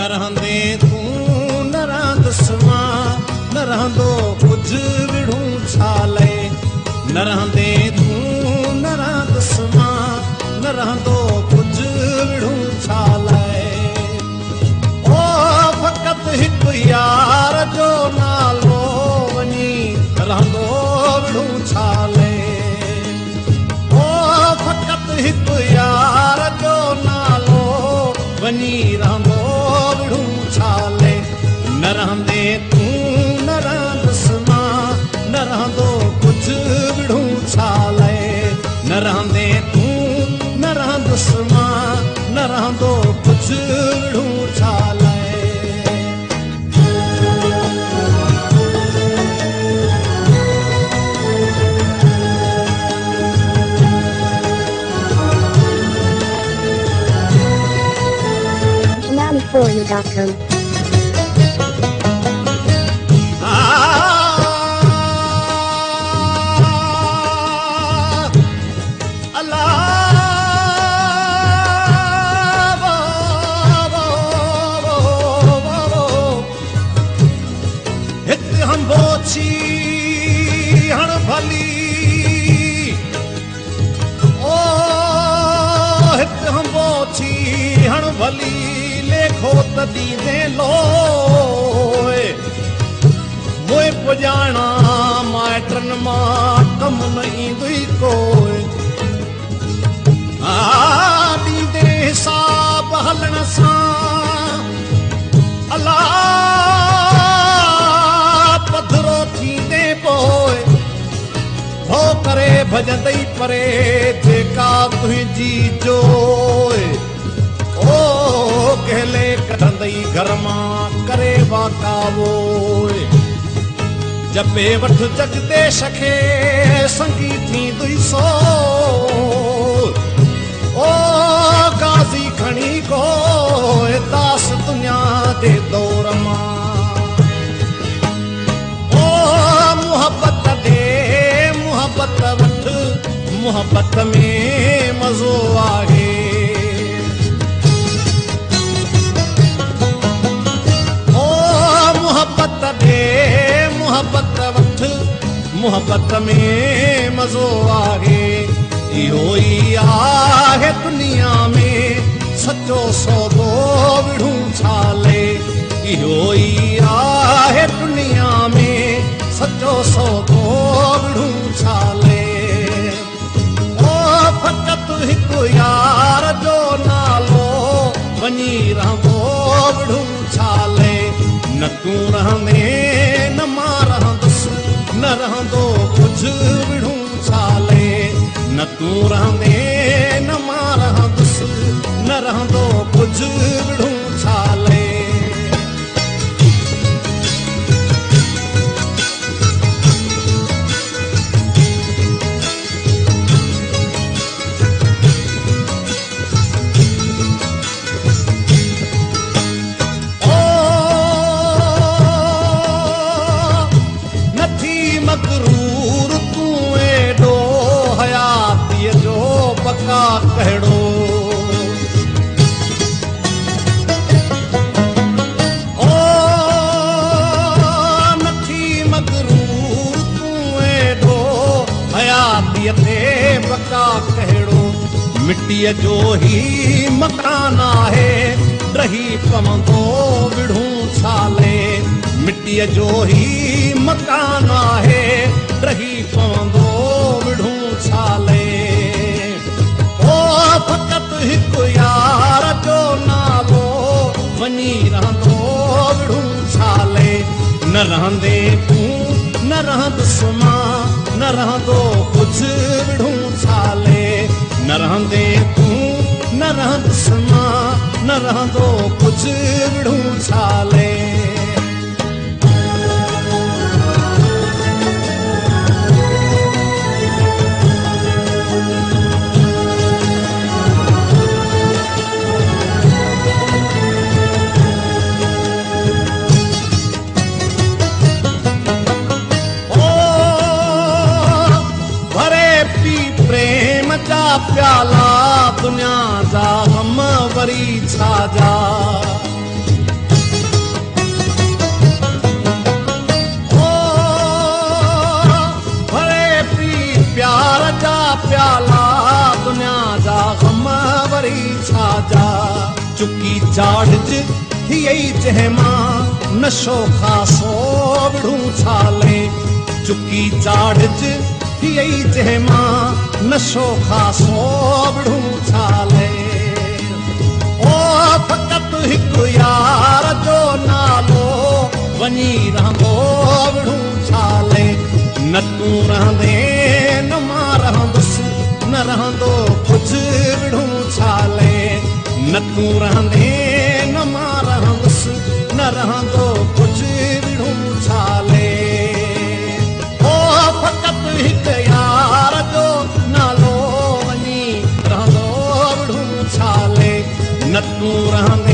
نه رهندين تون نه رهندس مان، نه رهندو ڪجهه وڙهون ڇا لئي. نه رهندين تون نه رهندس مان، نه رهندو ڪجهه وڙهون ڇا لئي. او فقط هڪ يار جو نالو وڃي رهندو وڙهون ڇا لئي. او فقط هڪ يار جو نالو وڃي رهندو وڙهون ڇا لئي. نه رهندين تون نه رهندس مان، نه رهندو ڪجهه وڙهون ڇا لئي. نه رهندين تون نه رهندس مان، نه رهندو ڪجهه وڙهون ڇا لئي. Jamali4u.com. هت همبوڇي هڻ ڀلي، او هت همبوڇي هڻ ڀلي، ليکو ته ڏيندي لوءِ. موءِ پڄاڻا مائٽن مان ڪم نه ايندو ئي ڪوئي. ڏيندي حساب هلڻ سان الا پڌرو ٿيندي پوءِ. ڀؤ ڪري ڀڄندئي پري جيڪا تنهنجي جوءِ. او ڪهلي ڪڍندئي گهر مان ڪري واڪا ووءِ. جپي وٺ جگديش کي سنگي ٿيندئي سو. او غازي کڻي ڪوئي داس دنيا جي دور مان. او محبت ڏي محبت وٺ، محبت ۾ مزو آهي. او محبت ڏي محبت وٺ، محبت ۾ مزو آهي. اهو ئي آهي دنيا ۾ سچو سودو وڙهون ڇا لئي. اهو ئي آهي دنيا ۾ سچو سودو وڙهون ڇا لئي. او فقط هڪ يار جو نالو وڃي رهندو وڙهون ڇا لئي. نه تون رهندين نه مان رهندس، نه رهندو ڪجهه وڙهون ڇا لئي. نه تون رهندين نه مان رهندس، نه رهندو ڪجهه وڙهون ڇا لئي. او نه ٿي مغرور تون ايڏو، حياتيءَ جو بقا ڪهڙو. او نه ٿي مغرور تون ايڏو، حياتيءَ تي بقا ڪهڙو. مٽيءَ جو هي مڪان آهي ڊهي پوندو وڙهون ڇا لئي. مٽيءَ جو هي مڪان آهي ڊهي پوندو وڙهون ڇا لئي. او فقط هڪ يار جو نالو وڃي رهندو وڙهون ڇا لئي. نه رهندين تون نه رهندس مان، نه رهندو ڪجهه وڙهون ڇا لئي. نه رهندين تون نه رهندس مان، نه رهندو ڪجهه وڙهون ڇا لئي. او ڀري پي پريم جا پيالا، دنيا جا غم وري ڇا جا. ڇا جا؟ چڪي چاڙهج ٿيئي جنهن مان، نشو خاصو وڙهون ڇا لئه؟ چڪي چاڙهج ٿيئي جنهن مان، نشو خاصو وڙهون ڇا لئه؟ او فقط هڪ يار جو نالو، وڃي رهندو وڙهون ڇا لئه؟ نه تون رهندين نه مان رهندس، نه رهندو ڪجهه وڙهون ڇا لئه؟ نه تون رهندين نه مان رهندس، نه رهندو ڪجهه وڙهون ڇا لئه؟ او فقط هڪ يار جو نالو، وڃي رهندو وڙهون ڇا لئه؟ نه تون رهندين.